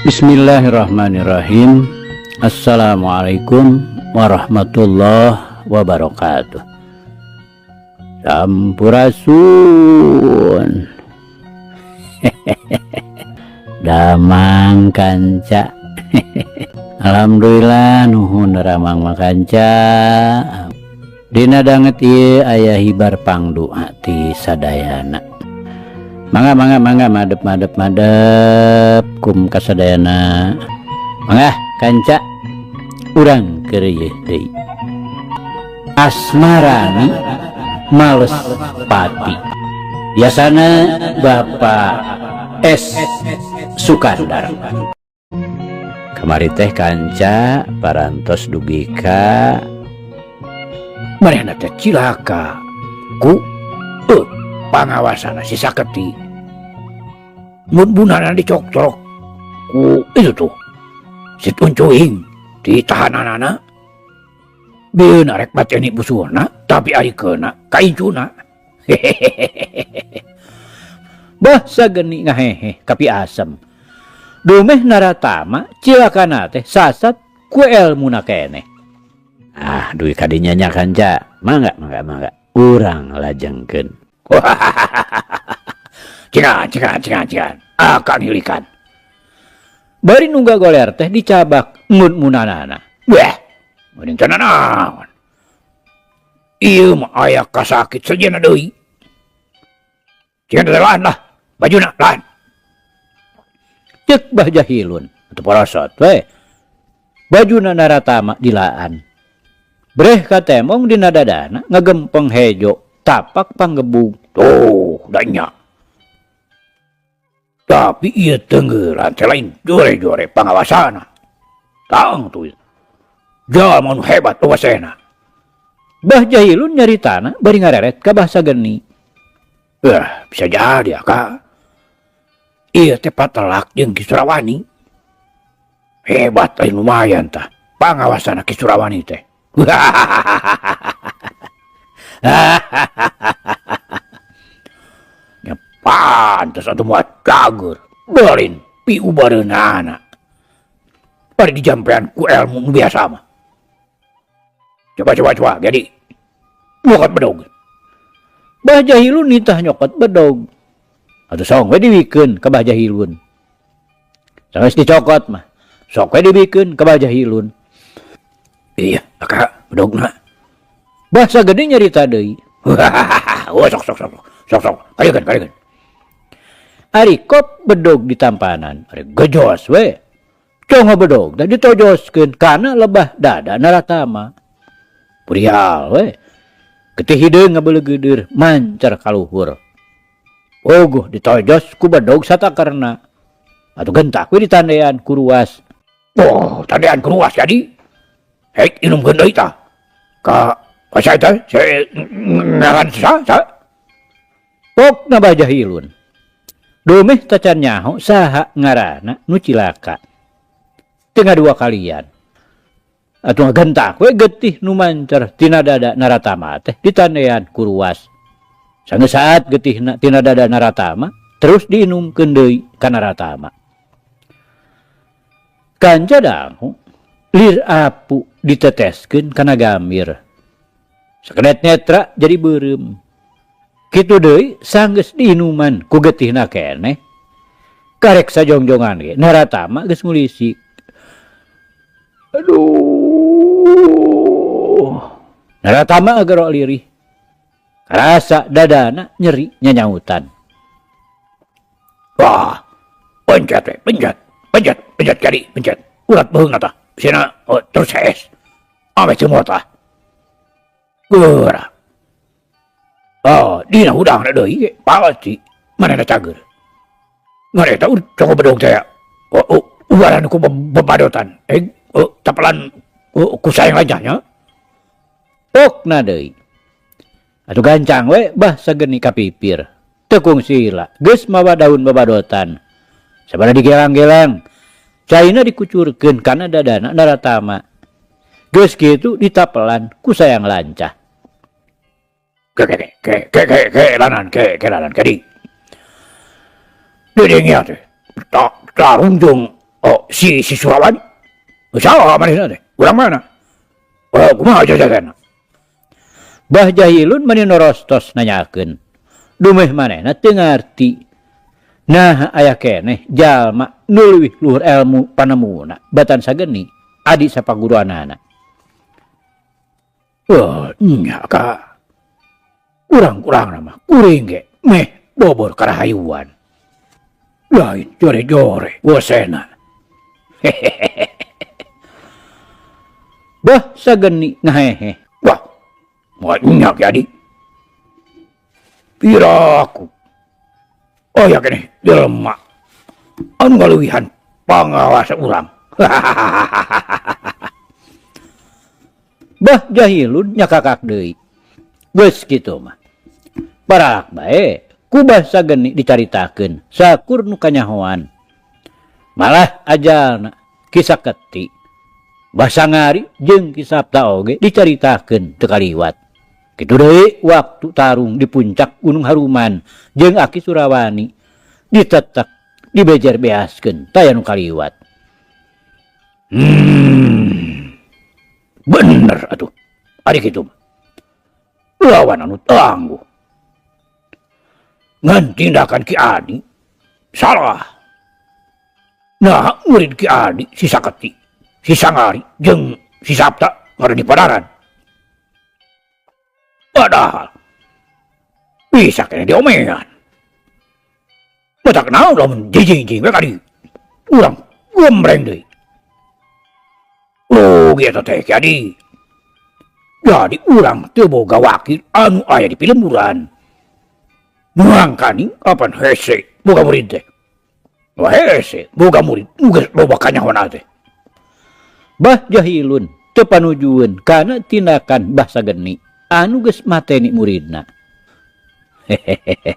Bismillahirrahmanirrahim. Assalamualaikum warahmatullahi wabarakatuh. Sampurasun. Damang kanca. Alhamdulillah, nuhun ramang makanca. Dina danget ieu aya hibar pangdoa ti sadayana. Mangga, mangga, mangga, madep, madep, madep kum kasadayana. Mangga kanca, urang keureuy deui. Asmarani males pati. Biasana Bapak S Sukandar. Kamari teh kanca parantos dugi ka manehna teh cilaka ku pangawasana si Saketi. Mun bunana dicokcok ku itu tuh si Tuncuing di tahananana. Beuna rek mateni busurna, tapi ari keuna kaincuna. Bah Sageni ngahehe kapi asem. Dumeh Naratama cilakana teh sasat ku elmuna keneh. Ah, duit kadinya nya kanca. Mangga, mangga, mangga. Urang lajengkeun. Cikan, cikan, cikan, cikan. Akan hilikan. Bari nungga goler teh dicabak ngun munanana. Weh, mending teu nanaon. Ieu mah aya kasakit sejenna deui. Cikan teh lahan lah, bajuna lahan. Cek Bah Jahilun, atuh porosot we. Bajuna Naratama dilaan. Breh katemong dina dadana ngagempeng hejo, tapak panggebug. Tuh, danya. Tapi ieu tenggeran teh lain jore-jore pangawasana. Tang tuh. Jalma nu hebat wasena. Bah Jahilun nyaritana bari ngareret ka Bah Sageni. Bisa jadi ya, Kak. Ieu teh patelak jeung Ki Surawani. Hebat lain lumayan tah pangawasana Ki Surawani teh. Nya pantes atuh moal cager. Beureun piubareunana. Bari dijampean ku ilmu nu biasa mah. Coba, coba, coba, jadi nyokot bedog. Bah Jahilun nitah nyokot bedog. Atuh sok we diwikeun ka Bah Jahilun. Sanggeus dicokot mah, sok we dibikeun ka Bah Jahilun. Iya, Kak, bedogna. Bah Sageni nyarita deui. Oh, sok, sok, sok, sok, sok. Kalikan, kalikan. Ari kop bedog di tampanan, ari gejos we. Congo bedog teh ditojoskeun kana lebah dada Naratama. Purial we. Getih hideung ngabeuleugeudeur mancar kaluhur. Ogoh ditojos ku bedog satakerna. Atuh gentak we ditandean ku ruas. Oh, tandean ku ruas jadi. Hek inumkeun deui tah. Ka saya teh, saya ngaran sa, sa. Pokna Bah Jahilun. Dumeh tacan nyaho saha ngaranna nu cilaka. Teu ngadua kalian. Atuh ngagentak we getih nu mancer tina dada Naratama teh ditandean ku ruas. Sanggeus saat getihna tina dada Naratama terus diinumkeun deui ka Naratama. Kanca dangu lir apu diteteskeun kana gamir. Sakedet netra jadi beureum. Kitu deui sanggeus diinuman ku getihna keneh. Karek sajongjongan ge Naratama geus ngulisik. Aduh. Naratama agero lirih. Karasa dadana nyeri nyanyautan. Wah, pencet we, pencet, pencet, pencet kari, pencet. Urat beuheung tah. Sina, oh, terus hees. Ame semua tah. Geura. Oh, dina hudang deui ge, pasti manehna cager. Ngan eta coko bedog teh. Oh, oh, ubaran ku bebadotan. Oh, tapelan, oh, ku sayang lajahnya. Pokna deui. Atuh gancang we Bah Sageni kapipir. Tekung sila geus mawa daun babadotan. Sabada digelang-gelang. Caina dikucurkeun kana dadana Naratama. Geus kitu ditapelan ku sayang lancah. Ke, ke, ke, ke, ke, ke, lanan, ke, ke, lanan, ke, di. Di, di, ngia teh. Tarung jeung Oh, si si Surawani. Saha manehna teh? Urang mana? Oh, kumaha jajagana? Bah Jahilun mani norostos nanyakeun. Dumeh manehna teu ngarti. Naha aya keneh jalma nu leuwih luhur elmu panemuna batan sageni adi sapaguruanana. Oh, nya ka. Urang-urangna mah kuring ge meh bobor karahayuan. Lain jore-jore wosena. Bah sageni ngahehe. Wah, moal nya Ki Adi. Piraku. Aya keneh jelema anu ngaleuwihan pangawas urang. Bah Jahilun nyakakak deui. Geus kitu mah. Paraak bae ku Bah Sageni dicaritakeun sakur nu kanyahoan. Malah ajalna Ki Saketi, Bah Sangari jeung Ki Sapta oge dicaritakeun teu kaliwat. Kitu deui waktu tarung di puncak Gunung Haruman jeung Aki Surawani ditetek dibejer beaskeun taya nu kaliwat. Bener atuh ari kitu mah. Lawan anu tangguh. Ngan tindakan Ki Adi salah. Nah, murid Ki Adi si Saketi, si Sangari jeung si Sapta ngaran di padaran. Padahal bisa kena diomean. Matak naon lamun jijing-jijing we kadi. Urang gombreng deui. Rugi eta teh Ki Adi. Jadi urang teu boga wakil anu aya di pilemburan. Mangkani kapan hese boga murid teh. Wah hese boga murid nu geus loba kanyahona teh. Bah Jahilun teu panujueun kana tindakan Bah Sageni anu geus mateni muridna. Hehehe.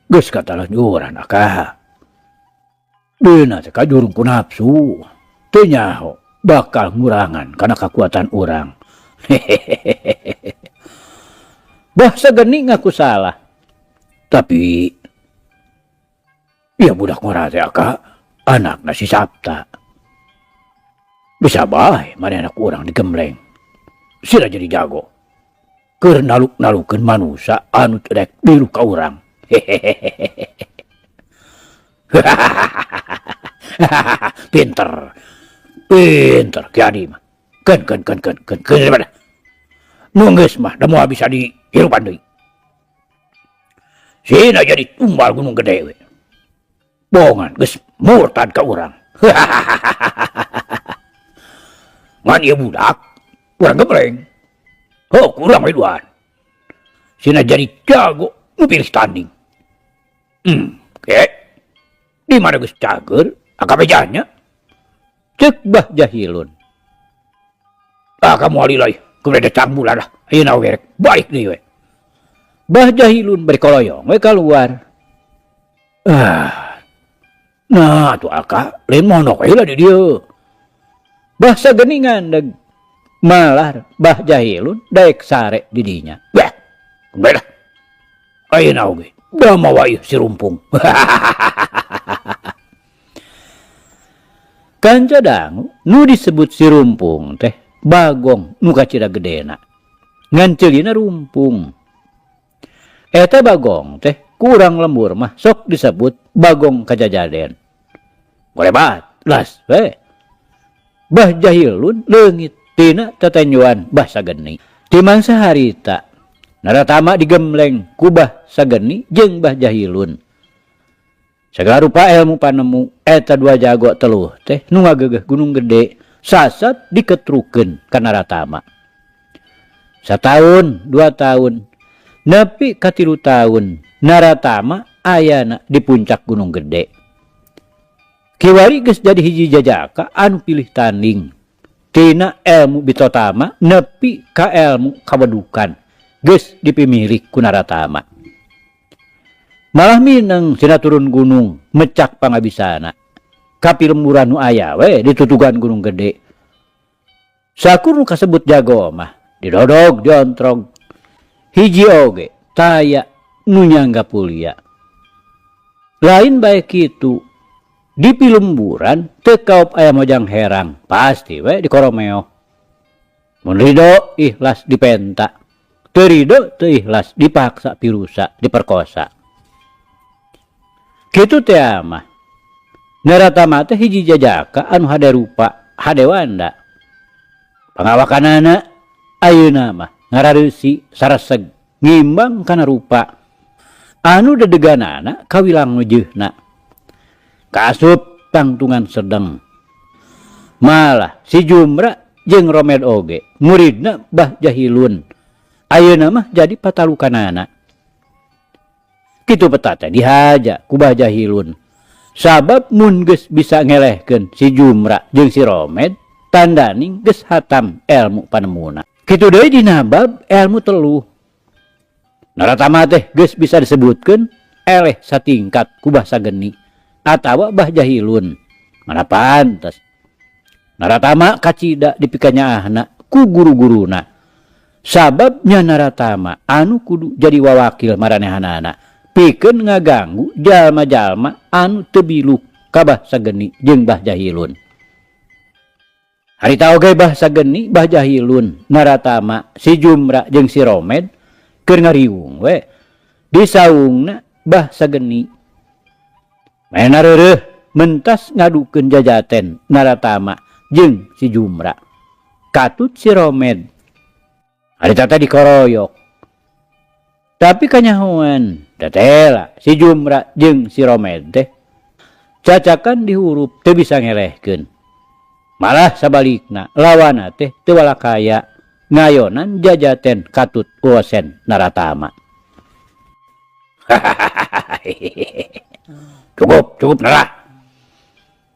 Geus katalanjuran akah. Dina teh kajurung ku nafsu. Teu nyaho bakal ngurangan kana kakuatan urang. Hehehe. Bah Sageni ngaku salah. Tapi ieu budak ngora teh akah anakna si Sapta. Bisa bae manehna ku urang digembleng. Sira jadi jago. Keur naluk-nalukeun manusa anu teu daek niru ka urang. Hehehe. Pinter. Pinter Ki Adi mah. Keun keun keun keun keun keun daripada. Nu geus mah da moal bisa dihirupan deui. Sina jadi tumbal Gunung Gede we. Bongan geus murtad ka urang. Ngan ieu budak urang gebreng. Heuh kurang we duaan. Sina jadi jago nu pilih tanding. Ke. Di mana geus cager akabejanya? Ceuk Bah Jahilun. Ah kamu alilai, kemudian datang bulan lah. Ayeuna oge rek balik deui we. Bah Jahilun bari koloyong we kaluar. Ah. Nah, atuh akak lain monok we lah di dieu. Bah Sageni ngandeg. Malah Bah Jahilun daek sare di dinya. Bah, bae lah. Ayeuna oge da mawa ieu si Rumpung. Kanca dangu nu disebut si Rumpung teh Bagong nu kacida gedena. Ngan ceulina Rumpung. Eta Bagong teh kurang lembur mah sok disebut Bagong kajajaden. Golebat las we. Bah Jahilun leungit tina tetenjuan Bah Sageni. Ti mangsa harita Naratama digembleng ku Bah Sageni jeung Bah Jahilun. Sagala rupa ilmu panemu eta dua jago teluh teh nu ngagegeh Gunung Gede sasat diketrukeun ka Naratama. Sataun, 2 tahun, nepi ka 3 tahun Naratama ayana di puncak Gunung Gede. Kiwari geus jadi hiji jajaka anu pilih tanding. Tina ilmu bitotama nepi ka ilmu kawedukan geus dipimilik ku Naratama. Malah mineng sina turun gunung mecak pangabisana. Kapilemburan nu aya we ditutugan Gunung Gede. Sakur nu kasebut jago mah didodog diontrog. Hiji oge taya nu nyangga pulia. Lain bae kitu. Di pilemburan teu kaop aya mojang herang, pasti we dikoromeo. Mun rido ikhlas dipenta, teu rido teu ikhlas dipaksa pirusa diperkosa. Kitu teh mah. Naratama teh hiji jajaka anu hade rupa, hade wanda. Pangawakanana ayeuna mah ngarareusi sareseg ngimbang kana rupa. Anu dedeganana kawilang wejeuhna. Kaasup tangtungan sedeng. Malah si Jumra jeung Romed oge muridna Bah Jahilun. Ayeuna mah jadi patalukanana. Kitu peta teh dihaja ku Bah Jahilun. Sabab mun geus bisa ngelehkeun si Jumra jeung si Romed, tandaning geus hatam elmu panemuna. Kitu deui dina bab elmu teluh. Naratama teh geus bisa disebutkeun eleh satingkat ku Bah Sageni atawa Bah Jahilun. Mana pantes. Naratama kacida dipikanyaahna ku guru-guruna. Sabab nya Naratama anu kudu jadi wawakil maranehanana pikeun ngaganggu jalma-jalma anu teu biluk ka Bah Sageni jeung Bah Jahilun. Harita oge Bah Sageni, Bah Jahilun, Naratama, si Jumra jeung si Romed keur ngariung we di saungna Bah Sageni. Maena reureuh mentas ngadukeun jajaten Naratama jeung si Jumra. Katut si Romed. Harita teh dikoroyok. Tapi kanyahoan tetela si Jumra jeung si Romed teh cacakan dihurup teu bisa ngelehkeun. Malah sabalikna lawana teh teu walakaya ngayonan jajaten katut uosen Naratama. Cukup, cukup Nara.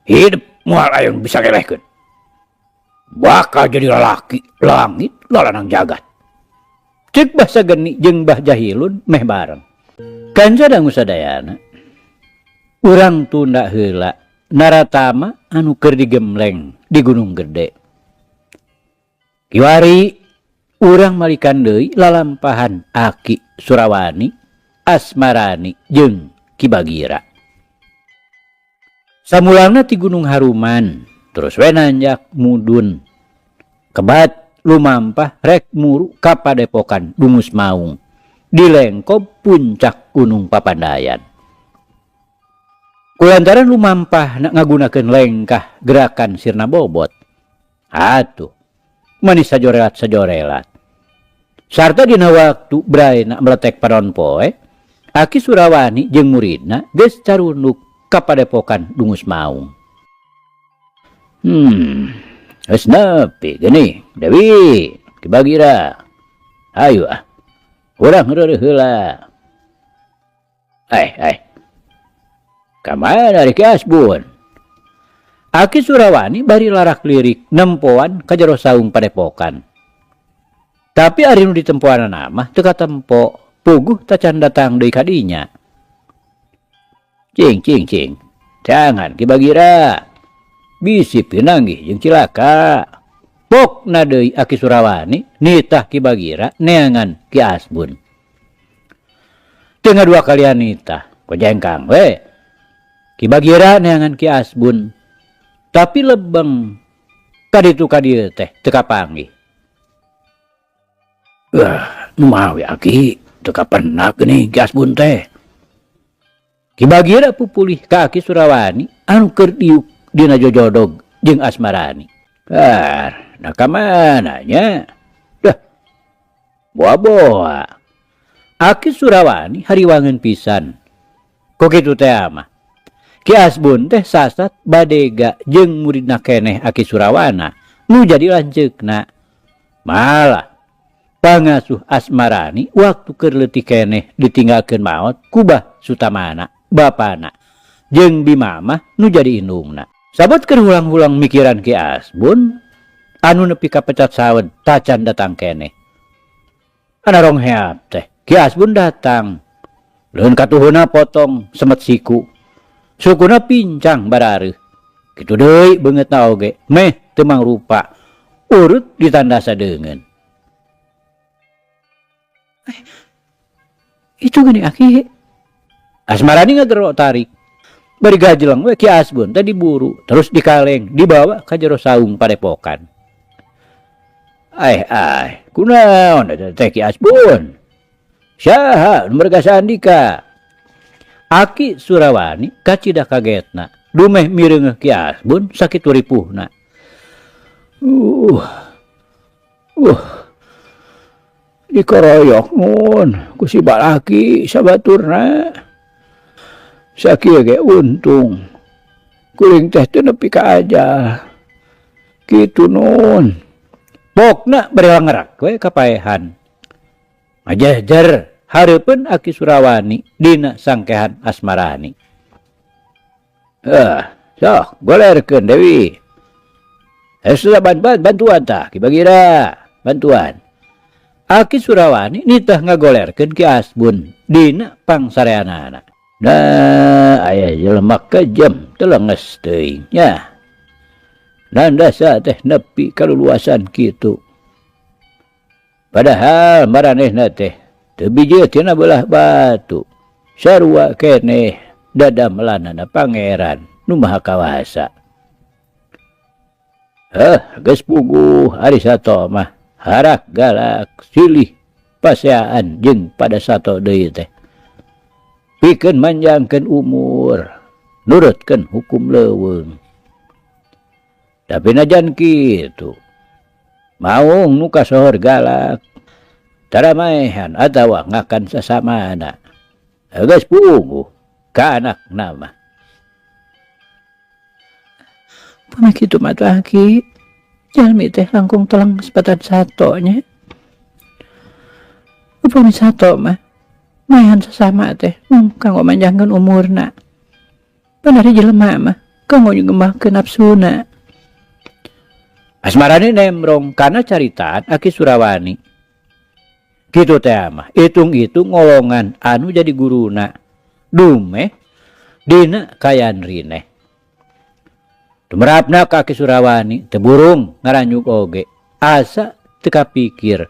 Hidup moal aya nu bisa ngelehkeun. Bakal jadi lalaki langit lalanang jagat. Cek Bah Sageni jeung Bah Jahilun meh bareng. Kanca dangu sadayana. Urang tunda heula Naratama anu keur digemleng di Gunung Gede. Kiwari urang malikan deui lalampahan Aki Surawani, Asmarani jeung Ki Bagira. Samulana ti Gunung Haruman, terus we nanjak mudun. Kebat lumampah rek muru ka padepokan Dungus Maung di lengkob puncak Gunung Papandayan. Kulantaran lumampah nak ngagunakeun lengkah gerakan sirna bobot. Atuh, manis sajorelat-sajorelat. Sarta dina waktu braena meletek panon poe, Aki Surawani jeung muridna geus carunduk ka padepokan Dungus Maung. Geus nepi geuning, Dewi, Ki Bagira. Hayu ah. Urang reureuh heula. Eh. Ka mana ari Ki Asbun? Aki Surawani bari larak lirik nempoan ka jero saung padepokan. Tapi ari nu ditempoanana mah teu katempo, puguh tacan datang deui ka dinya. Cing cing cing. Jangan Ki Bagira. Bisi pinanggih jeung cilaka. Pokna deui Aki Surawani nitah Ki Bagira neangan Ki Asbun. Teu ngadua kalian nitah, kojengkang we. Ki Bagira neangan Ki Asbun. Tapi lebeng kaditu ka dieu teh teu kapanggih. Wah, nu mawi Aki teu kapenak geuning Ki Asbun teh. Ki Bagira pupulih ka Aki Surawani anu keur diuk dina jojodog jeung Asmarani. Ar, nah ka mana nya? Dah. Boa-boa. Aki Surawani hariwangeun pisan. Ku kitu teh mah. Ki Asbun teh sasat badega jeung muridna keneh Aki Surawana nu jadi lanceukna. Malah pangasuh Asmarani waktu keur leutik keneh ditinggalkeun maot ku Bah Sutamana, bapana, jeung Bimamah nu jadi indungna. Sabot keur hulang-hulang mikiran Ki Asbun anu nepi ka pecat sawed tacan datang keneh. Ana rong heap teh Ki Asbun datang. Leun katuhuna potong semet siku. Sukuna pincang barareuh. Kitu deui beungeutna oge meh teu mangrupa. Urut ditandasa deungeun. Itu gini Aki. Asmarani ngagero tarik. Bari gajleng we Ki Asbun teh diburu terus dikaleng dibawa ka jero saung padepokan. Ai ai kunaon eta teh Ki Asbun? Saha nu merga sandika? Aki Surawani kacida kagetna dumeh mireungeuh Ki Asbun sakitu ripuhna. Dikoroyok mun ku si balaki sabaturna. Sakieu ge untung kuring teh teu nepi ka ajal. Kitu nun. Pokna bari langerak we kapaehan. Ngajejer hareupeun Aki Surawani dina sangkehan Asmarani. Sok golerkeun Dewi. Geus bantuan tah Ki Bagira, bantuan. Aki Surawani nitah ngagolerkeun Ki Asbun dina pangsareanana. Nah, aya jelema kejem teu lenges teuing nya. Nandasa teh nepi kaluluasan kitu. Padahal maranehna teh teu bijil tina beulah batu. Sarua keneh dadamelanana pangeran nu maha kawasa. Geus puguh ari sato mah harak galak silih paseaan jeung pada sato deui teh. Pikeun manjangkeun umur, nurutkeun hukum leuweung. Tapi najan kitu, maung nu kasohor galak, tara maehan atawa ngakan sasamana. Geus puguh ka anakna mah. Pami kitu mah teh Aki, jalmi teh langkung teleng sepatan sato nya. Upami sato mah maehan sasama teh mung kanggo manjangkeun umurna. Pan ari jelema mah kanggo nyugembahkeun nafsuna. Asmarani nemrong kana caritaan Aki Surawani. Kitu teh mah itung-itung ngolongan anu jadi guruna. Dumeh dina kayan rineh. Tumerapna ka Aki Surawani teu burung ngaranyuk oge. Asa teu kapikir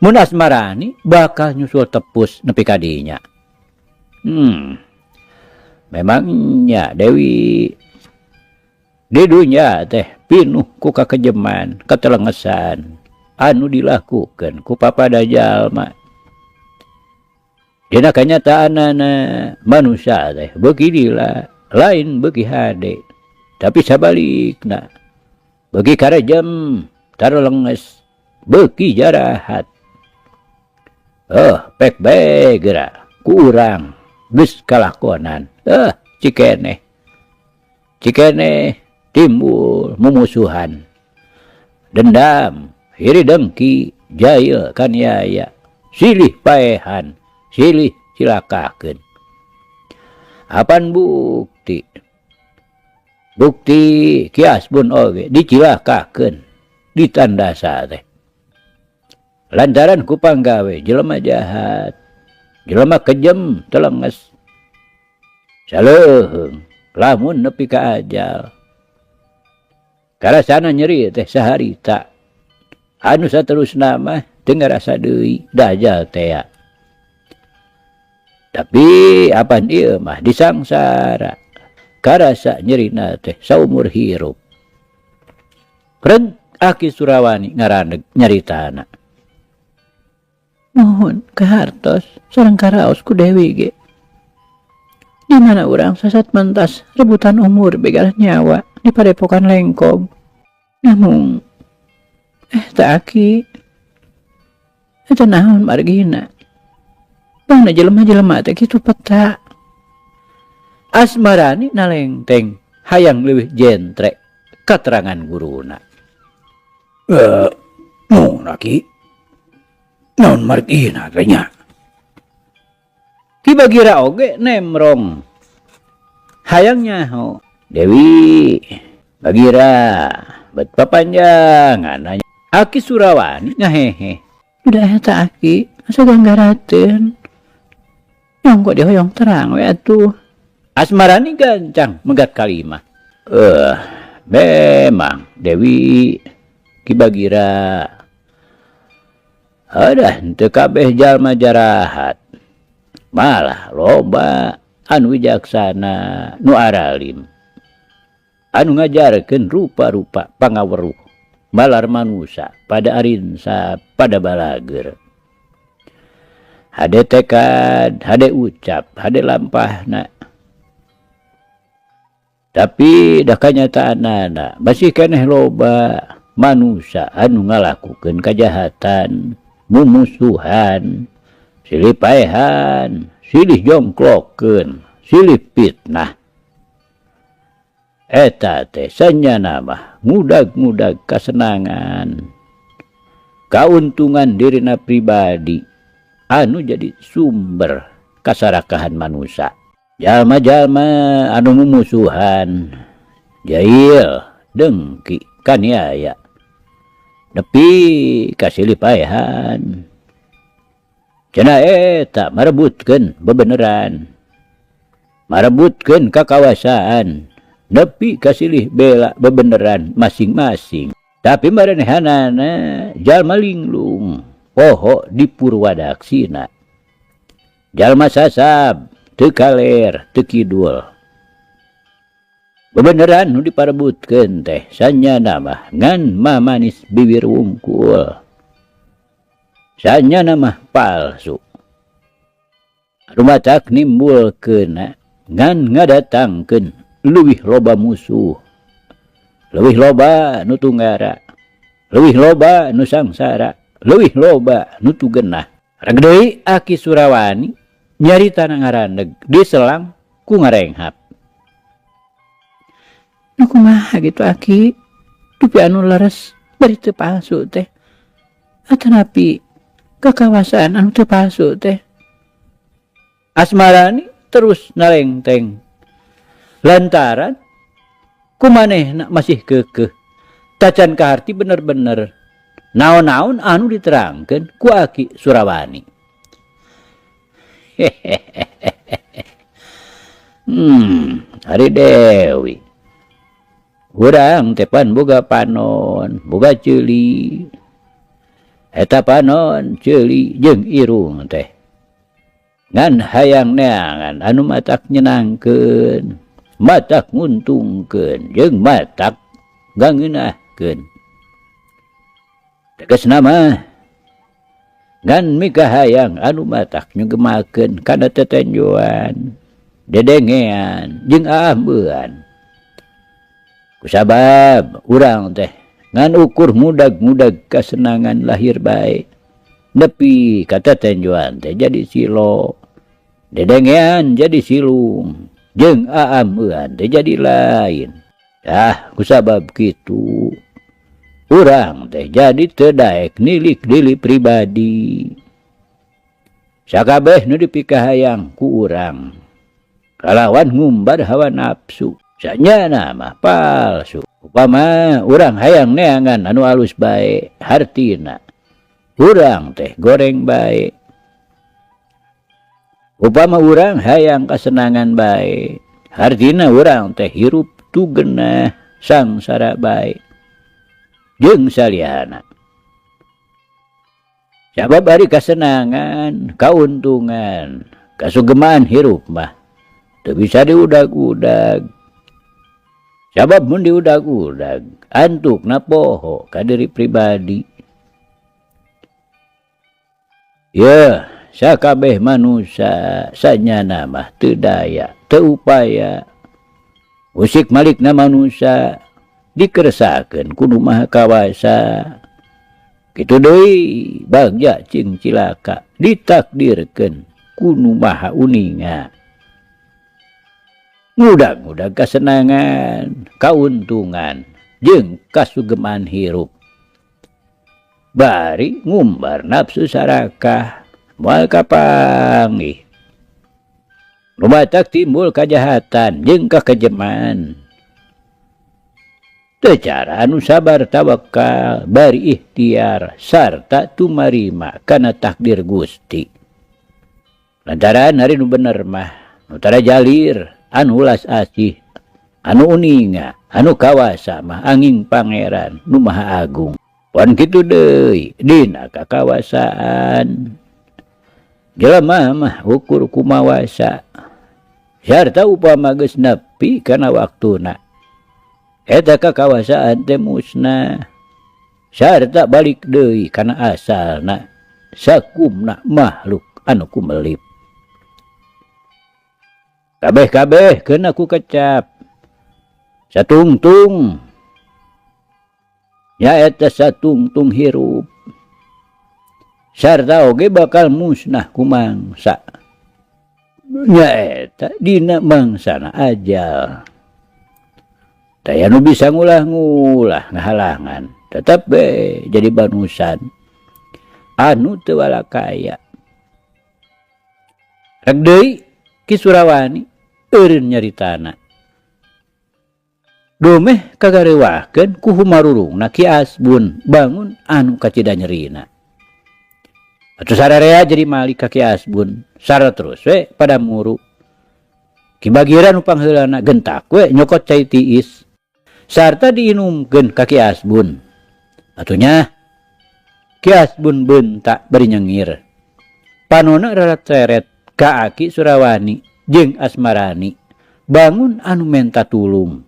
mun Asmarani bakal nyusul tepus nepi ka dinya. Memangnya Dewi di dunya teh pinuh ku kakejeman, katelengesan anu dilakukeun ku papada jalma. Dina kanyataanana manusia teh beuki lila, lain beuki hade, tapi sabalikna beuki karejem, tarelenges, beuki jarahat. Pek bae geura ku urang geus kalakonan. Cikeneh. Cikeneh timbul mumusuhan. Dendam, iri dengki, jail kaniaya, silih paehan, silih cilakakeun. Apan bukti? Bukti Ki Asbun oge dicilakakeun, ditandasa teh. Lantaran ku panggawe jelema jahat, jelema kejem telenges. Saleuheung lamun nepi ka ajal. Karasana nyeri teh saharita. Anu saterusna mah teu ngarasa deui dajal tea. Tapi apan ieu mah disangsara. Karasa nyerina teh saumur hirup. Reg Aki Surawani ngaraneg nyaritana. Nuhun kahartos sareng karaos ku Dewi ge. Di mana urang sasat mentas rebutan umur begal nyawa di padepokan Lengkong. Namun teh Aki eta naon margina. Bangna jelema-jelema teh kitu peta. Asmarani nalengteng hayang leuwih jentre katerangan guruna. Nuhun Aki. Naon margina teh nya? Ki Bagira oge nemrong. Hayang nyaho. Dewi Bagira bet papanjangan nanya. Aki Surawani ngahehe. Udah eta Aki asa ganggarateun. Nyong kok dihoyong terang we atuh. Asmarani gancang megat kalimah. Memang Dewi Ki Bagira. Adah henteu kabeh jalma jarahat. Malah loba anu wijaksana nu aralim anu ngajarkeun rupa-rupa pangaweruh malar manusa pada arinsa pada balageur. Hade tekad, hade ucap, hade lampahna. Tapi dah kanyataanana masih keneh loba manusa anu ngalakukeun kajahatan, mumusuhan, silih paehan, silih jongklokeun, silih fitnah. Eta teh sanyana mah ngudag-ngudag kasenangan, kauntungan dirina pribadi anu jadi sumber kasarakahan manusia. Jalma-jalma anu mumusuhan, jail, dengki, kaniaya, nepi kasilih paehan. Cenah eta marebutkeun bebeneran, marebutkeun kakawasaan, nepi kasilih bela bebeneran masing-masing. Tapi marenehanana jalma linglung, poho di purwadaksina. Jalma sasab, teu kaler, teu kidul. Bebeneran nu diparebutkeun teh sanyana mah ngan mamanis bibir wungkul. Sanyana mah palsu. Anu matak nimbulkeunna ngan ngadatangkeun leuwih loba musuh, leuwih loba nu tunggara, leuwih loba nu sangsara, leuwih loba nu tugenah. Reg deui Aki Surawani nyarita ngarandeg diselang ku ngarenghap. Nu kumaha gitu Aki? Dupi anu leres bari teu palsu teh. Atanapi kakawasaan anu teu palsu teh. Asmarani terus nalengteng. Lantaran kumanehna masih keukeuh. Tacan kaharti bener-bener naon-naon anu diterangkeun ku Aki Surawani. Ari Dewi. Urang teh pan boga panon, boga ceuli. Eta panon, ceuli jeung irung teh. Ngan hayang neangan anu matak nyenangkeun, matak nguntungkeun, jeung matak ngangeunahkeun. Tegasna mah ngan mikahayang anu matak nyugemakeun kana tetenjoan, dedengean, jeung aambean. Kusabab urang teh ngan ukur mudag-mudag kasenangan lahir bae, nepi ka tetenjoan teh jadi silo, dedengean jadi silung, jeung aambean teh jadi lain. Tah kusabab kitu urang teh jadi teu daek nilik diri pribadi. Sakabeh nu dipikahayang ku urang kalawan ngumbar hawa nafsu. Sanyana mah palsu. Upama urang hayang neangan anu alus bae hartina, urang teh goreng bae. Upama urang hayang kasenangan bae, hartina urang teh hirup tugenah sangsara bae jeung saliyana. Sabab ari kasenangan, kauntungan, kasugeman hirup mah teu bisa diudag-udag. Sabab mun diudag-udag antukna poho ka diri pribadi. Yeuh, sakabeh manusia sanyana mah teu daya, teu upaya. Usik malikna manusia dikersakeun ku Nu Maha Kawasa. Kitu deui bagja cing cilaka ditakdirkeun ku Nu Maha Uninga. Ngudag-ngudag kasenangan, kauntungan, jeung kasugeman hirup. Bari ngumbar nafsu sarakah, moal kapanggih. Nu matak timbul kajahatan jeung kakejeman. Teu cara anu sabar tawakal, bari ikhtiar sarta tumarima kana takdir Gusti. Lantaran hari nu bener mah nu tara jalir, anu ulas asih, anu uninga, anu kawasa mah angin pangeran nu maha agung. Pon kitu deui dina kakawasaan. Jelema mah ukur kumawasa. Sarta upama geus nepi kana waktuna eta kakawasaan teh musnah sarta balik deui kana asalna sakumna makhluk anu kumelip. Kabeh-kabeh keuna ku kecap satungtung nyaeta satungtung hirup sarta oge bakal musnah ku mangsa nyaeta dina mangsana ajal. Taya nu bisa ngulah-ngulah ngahalangan tetep be jadi banusan anu teu walakaya. Rek deui Ki Surawani eureun nyaritana. Dumeh kagarewahkeun ku humarurungna Ki Asbun bangun anu kacida nyerina. Atuh sararea jadi malik ka Ki Asbun sara terus we pada muru. Ki Bagira nu pangheulana gentak we nyokot cai tiis sarta diinumkeun ka Ki Asbun. Atuh nya Ki Asbun beunta bari nyengir. Panona rarat-reret ka Aki Surawani jeung Asmarani bangun anu menta tulung.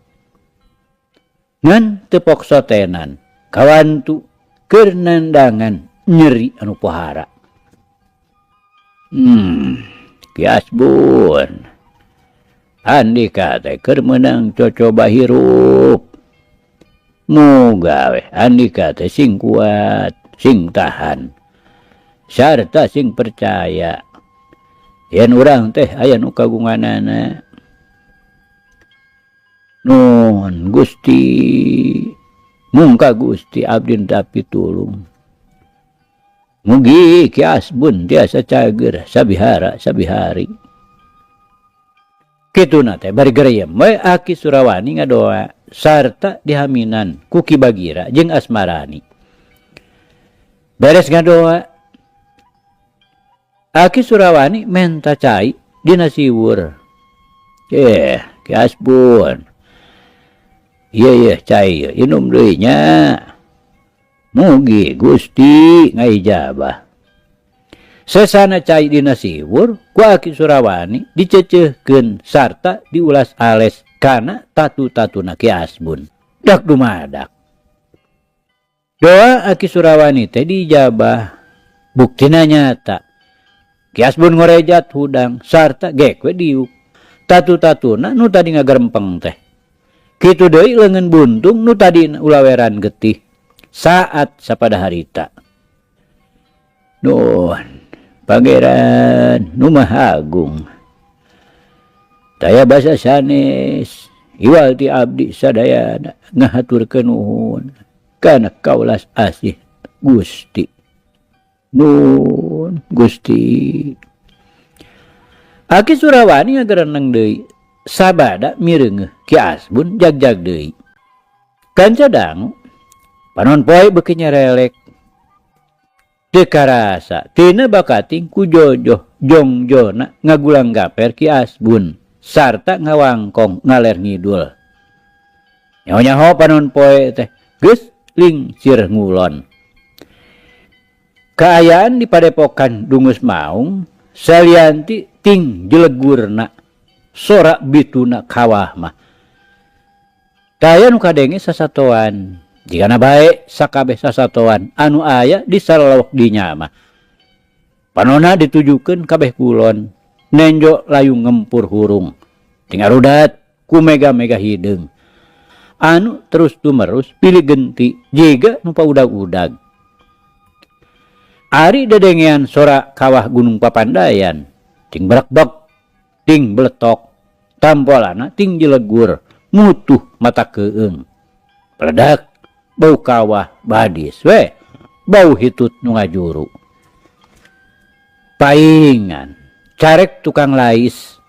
Ngan teu poksotenan kawantu keur nandangan nyeri anu pohara. Ki Asbun andika teh keur meunang cocoba hirup. Muga we andika teh sing kuat, sing tahan, sarta sing percaya. Yen urang teh aya nu kagunganana. Nun Gusti, mungka Gusti abdi tapi tulung. Mugi Ki Asbun tiasa cager sabihara sabihari. Kituna teh bari geriem we Aki Surawani ngadoa sarta dihaminan ku Ki Bagira jeung Asmarani. Beres ngadoa Aki Surawani menta cai dina siwur. Ki Asbun. Ieu ieu cai ieu inum deui nya. Mugi Gusti ngaijabah. Sesana cai dina siwur ku Aki Surawani dicecehkeun sarta diulas ales kana tatu-tatuna Ki Asbun. Dak dumadak. Doa Aki Surawani teh diijabah. Buktina nyata. Ki Asbun ngorejat hudang sarta gek we diuk. Tatu-tatuna nu tadi ngagerempeng teh. Kitu deui leungeun buntung nu tadi ulaweran getih saat sapada harita. Nuhun Pangeran nu Maha Agung. Taya basa sanes iwal ti abdi sadayana ngahaturkeun nuhun kana kaulas asih Gusti. Nun Gusti. Aki Surawani ngagereneng deui sabada mireungeuh Ki Asbun jag-jag deui. Kanca dangu panon poe beuki nyerelek. Teu karasa tina bakating ku jojoh jongjona ngagulang gaper Ki Asbun sarta ngawangkong ngaler ngidul. Nyaho-nyaho panon poe teh geus lingsir ngulon. Kaayaan di padepokan Dungus Maung salianti ting jelegurna sorak bituna kawah mah. Taya nu kadenge sasatoan jigana bae sakabeh sasatoan anu aya di salawak dinya mah. Panona ditujukeun kabeh kulon nenjo layung ngempur hurung ting arudat ku mega-mega hideung anu terus tumerus pilih genti jiga nu paudag-udag. Ari dedengean sora kawah Gunung Papandayan ting berekbek ting beletok tampolana ting jelegur mutuh mata keung peledak bau kawah badis we bau hitut nu ngajuru. Paingan carek tukang lais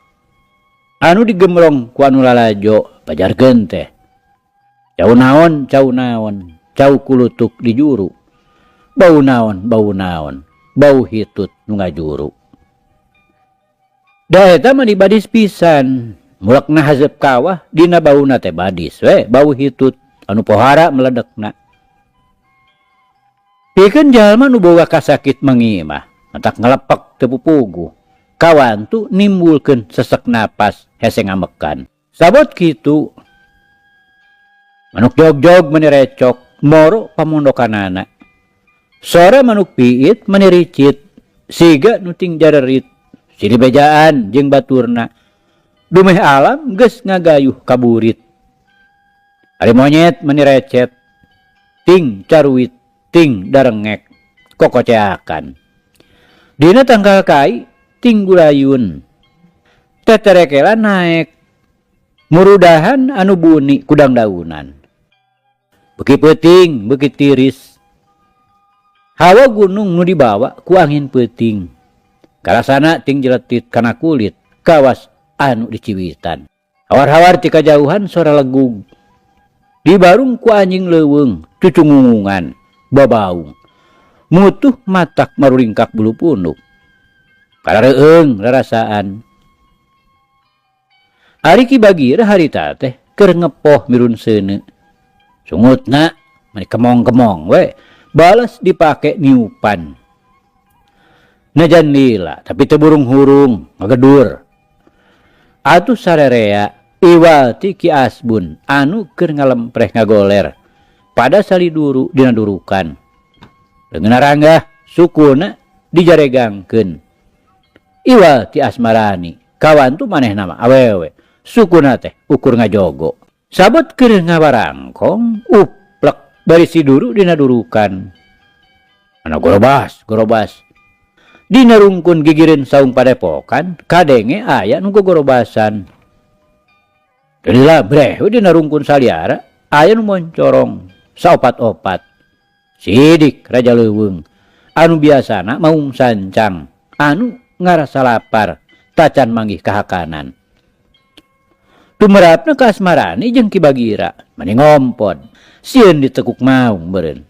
anu digemrong ku anu lalajo pajarkeun teh cau naon cau naon cau kulutuk di juru bau naon bau naon bau hitut nu ngajuru. Da eta mah dibadis pisan mulekna haseup kawah dina bauna teh badis we bau hitut anu pohara meledekna. Pikeun jalma nu boga kasakit mengimah matak ngalepek teu pupuguh kawantu nimbulkeun sesek napas hese ngambekan. Sabot kitu manuk jog-jog meni recok moro pamondokanana. Sora manuk piit meni ricit siga nu ting jarerit silih bejaan jeung baturna. Dumeh alam geus ngagayuh kaburit. Ari monyet meni recet ting caruit ting darengek kokoceakan. Dina tangkal kai ting gulayun. Teterekelan naek murudahan anu buni kudang daunan. Beuki peuting beuki tiris. Hawa gunung nu dibawa ku angin peuting. Karasana ting jeletit kana kulit kawas anu diciwitan. Hawar-hawar ti kajauhan sora legug. Dibarung ku anjing leuweung cucungungungan babaung. Mutuh matak marulingkak bulu punuk. Karareueung rarasaan. Ari Ki Bagira harita teh keur ngepoh mirun seuneu. Sungutna mani kemong-kemong we balas dipake niupan. Najan lila tapi teu burung hurung ngagedur. Atuh sarerea iwal ti Ki Asbun anu keur ngalempreh ngagoler pada saliduru dina durukan. Leungeunna ranggah sukuna dijaregangkeun. Iwal ti Asmarani kawantu manehna mah awewe sukuna teh ukur ngajogo. Sabot keur ngabarangkong uplek bari siduru dina durukan. Ana gorobas gorobas. Dina rungkun gigireun saung padepokan kadenge aya nu gogorobasan. Lila breh we dina rungkun saliara aya nu moncorong saopat-opat. Sidik Raja Leuweung anu biasana maung sancang anu ngarasa lapar tacan manggih kahakanan. Tumerapna ka Asmarani jeung Ki Bagira mani ngompod sieun ditekuk maung beureun.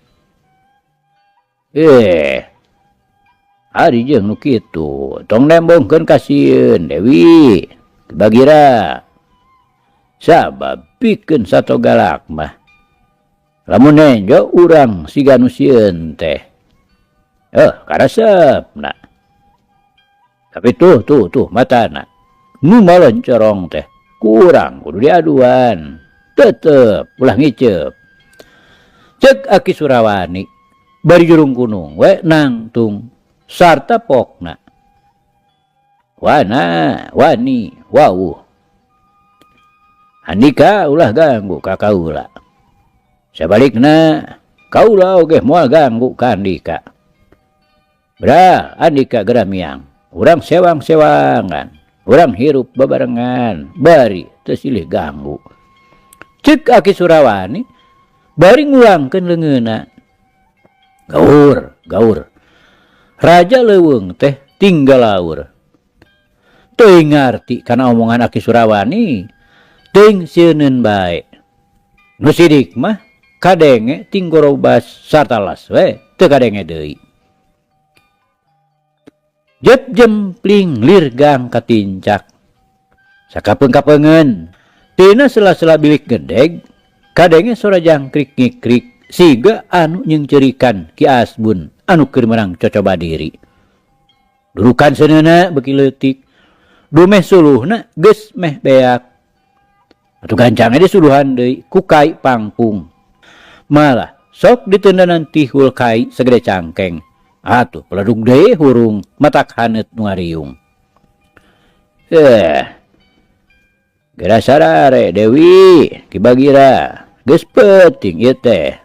Ari jeung nu kitu tong nembongkeun ka sieun Dewi Ki Bagira. Sabab pikeun sato galak mah lamun nenjo urang siga nu sieun teh. Karesepna. Tapi tuh tuh tuh matana nu maloncorong teh kurang kudu diaduan. Tetep ulah ngiceup. Cek Aki Surawani bari jurung gunung we nangtung sarta pokna. Wana wani wawuh. Andika ulah ganggu ka kaula. Sabalikna kaula oge moal ganggu ka andika. Bra andika geura miang. Urang sewang-sewangan, urang hirup babarengan, bari teu silih ganggu. Cek Aki Surawani bari ngulangkeun leungeunna. Gaur, gaur. Raja Leuweung teh tinggal laur. Teuing ngarti kana omongan Aki Surawani, teuing sieuneun bae. Nu sidik mah kadenge ting gorobas sartalas we teu kadenge deui. Jep jempling lir gang katincak. Sakapeung-kapeungeun tina sela-sela bilik gedeg kadenge sora jangkrik ngikrik siga anu nyengcerikan Ki Asbun anu keur meunang cocoba diri. Durukan seuneuna beuki leutik, dumeh suluhna geus meh beak. Atuh gancang ge disuluhan deui ku kai pangpung. Malah sok diteundanan tihul kai sagede cangkeng. Atuh peledug deui hurung matak haneut nu ngariung. Geura sarare Dewi Ki Bagira geus peuting ieu teh.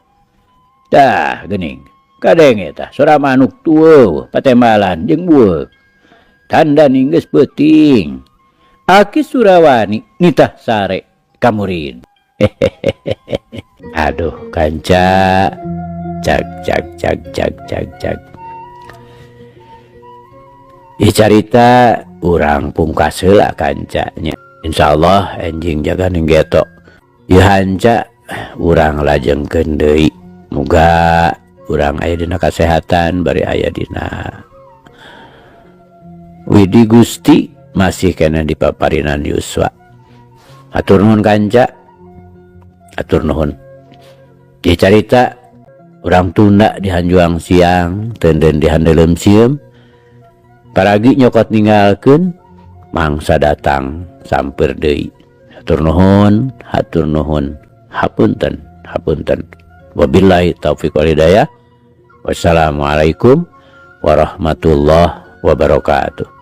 Tah geuning kadenge tah sora manuk tueuh patembalan jeung bueuk. Tanda ning geus peuting. Aki Surawani nitah sare ka murid. Aduh kanca cag cag cag cag cag cag. Ieu carita urang pungkas heula kancanya. Insyaallah enjing jaga ning getok. Ieu hanca urang lajengkeun deui. Muga urang aya dina kasehatan bari aya dina Widi Gusti masih keneh di paparinan yuswa. Atur nuhun kanca. Atur nuhun. Ieu carita urang tunda di hanjuang siang, teunden di handeuleum sieum. Paragi nyokot ninggalkeun. Mangsa datang sampeur deui. Hatur nuhun, hatur nuhun, hapunten, hapunten. Wabillahi taufiq wal hidayah. Wassalamualaikum warahmatullahi wabarakatuh.